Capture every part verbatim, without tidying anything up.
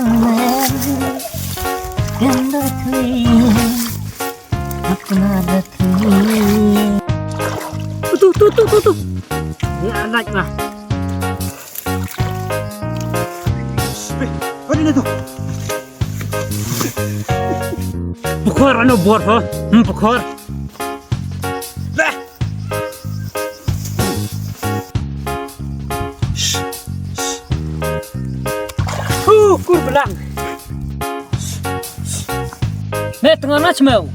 Tu, tu, tu, tu, tu. Ya, anak lah. Peh, kau ni tu. Pekor ano bor ho? Hmm, pekor. Lah. Huh, kur belang. Me tengon na chmeu.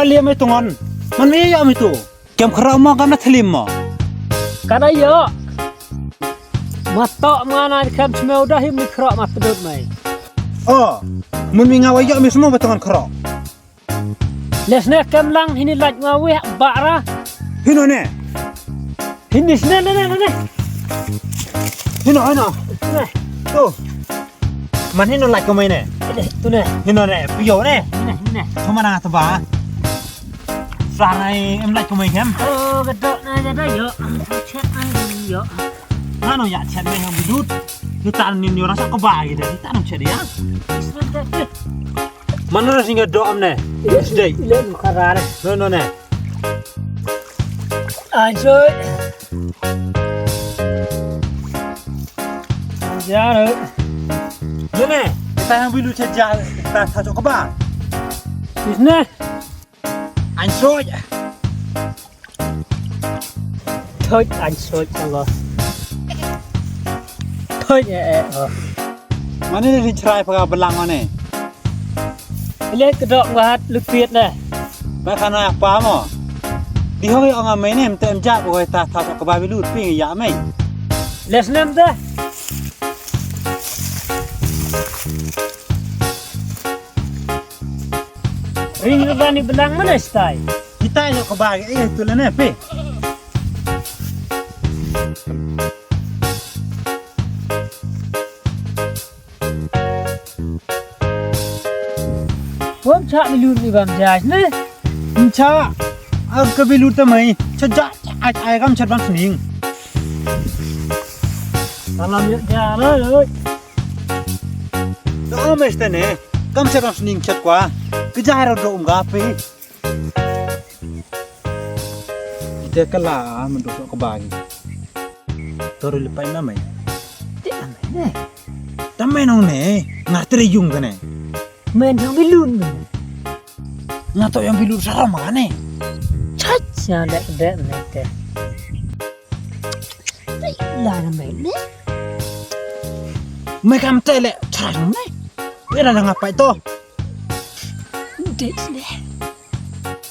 Ali me tengon. Man me ya me tu. Kem khara mo kam na thlim mo. Kada yo. Ma to ma na kem chmeu da him ni khara ma tdut mai. Oh, mun mi nga wa yo mi smo ba tengon khara. Le sne kem lang hini lait nga weh ba ra. Hino ne? Hini sne ne, ne, ne, ne. Hino, hino. Ne. Tu. Man hino lait ko mai ne? Ne, tu ne. Hino ne, pio ne. Ne, ne. Thoma na ta ba. Sa nai em lait ko mai kem. Oh, gadok na jada yo. Chet na yo. Nano ya chet me hang bidut. Ni tan ni ni rasa ko ba gi de. Ni tan chet ya. Mana na singa do amne. Sdei. Ile mukara ne. No, no, ne. Anjoi. Anjaro. Ne, ne. Ta hang bilu chet ja. Ta, ta chok ba. Isne. Anjoi. Thoj an soj Allah. Thoj e e o. Mane ni chrai paka belang mane. Ile kedok wahat lupiet ne. Ba khana pa mo. Di hoi ong amai ne mte em ja bo ta ta ka ba bilu pi ya mai. Les nem te. Ring ru bani belang mana stai? Kita yo ke bagi eh tu lene pe. Pom chak milut ni bam jas ne. Cha, ag ke bilut ta mai. Cha ja, ai ai kam chat bam sning. Salam ya ja lo. To meste ne. Kam chat bam sning chat kwa. Ke ja ro do um ga pe. Ite kala man do ka bagi. Toru le pai na mai. Te amai ne. Tamai nong ne. Ngar tere yung ka ne. Men yang bilun. Nga to yang bilun saram ka ne. Chach ya dek dek ne te. Te la na mai ne. Mai kam te le chach ne. Ira nga pai to. Dek ne.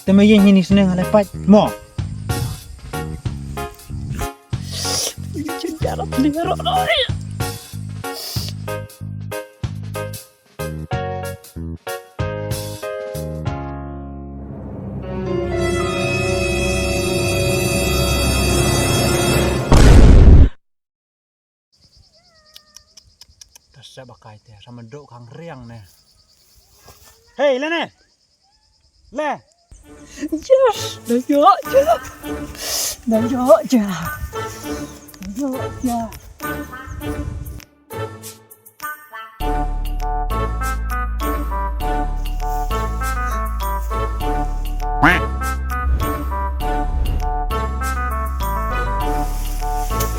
Te me ye hini sne nga le pat mo. Chun jara pli ro ro. Ta sa ba kai te, sama dok khang riang ne. Hei, le ne. Le. Ja, da yo ja. Da yo ja. Da yo ja.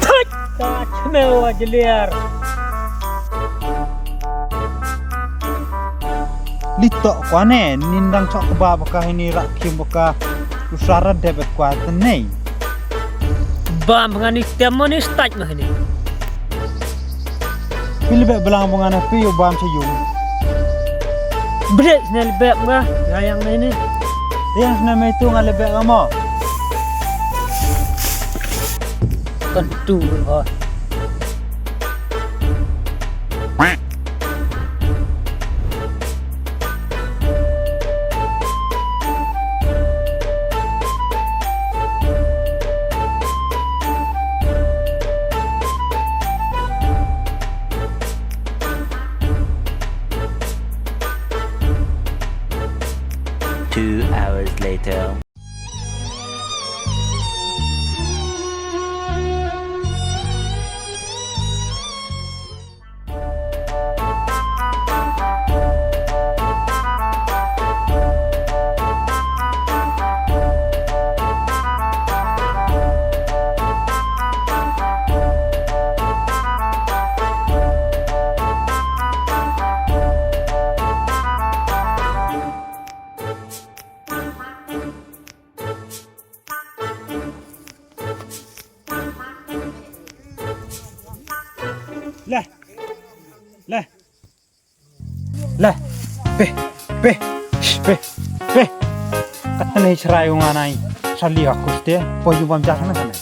Thut! Ka chmeu wa jliar. Li tok kwa ne, nin dang chok ba baka hini rak kim baka usara debet kwa te nei. Bam nga ni stem mo ni staj mo hini. Pili bek belang bo nga na pi u bam cha yung. Brek ne bek nga, ya yang ne ni. Yang ne me tu nga le bek mo. Kan tu ho. Two hours later. Le, pe, pe, pe, pe. Katni chrai u nga nai. Sali aku ste, po yu bam jar na kana.